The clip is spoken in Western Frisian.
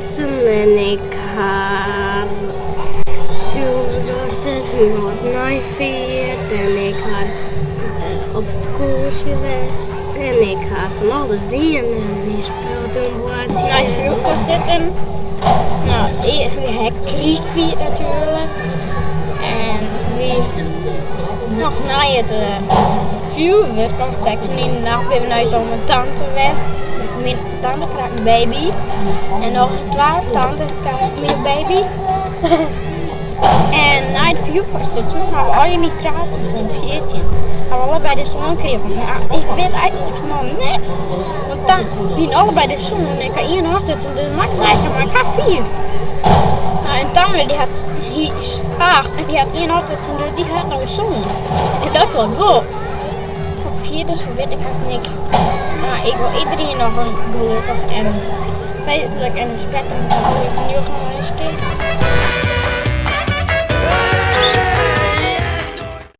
stutsen en ik ha fjoerwurk ôfstutsen, âld en nij fierd en ik ha op fakânsje west en ik ha fan alles dien en yn speeltún boartsje. Nei fjoerwurk ôfstutsen. No, we ha kryst fierd natuerlik. En wy noch nei it fjoerwurk ôfstekken yn de nacht binne we nei ús oom en tante west. Myn tante krijt in baby. En noch twa tantes krije in baby. En nei it fjoerwurk ôfstutsen ha we allegear nitraten fan 14. Ha we allebei de soan krigen. No, ik wit eigentlik noch net. Want dan wienen allebei de soan en ik ha ien ôfstutsen, dus Max sei sa, mar ik ha fiif. No, en Tamara dy hat hie acht en dy hat ien ôfstutsen, dus dy hat no in soan. En dat wol wol. Fierders wit ik hast niks. Mar ik wol iderien noch in gelokkich en feestlik en spetterend 2009 winskje.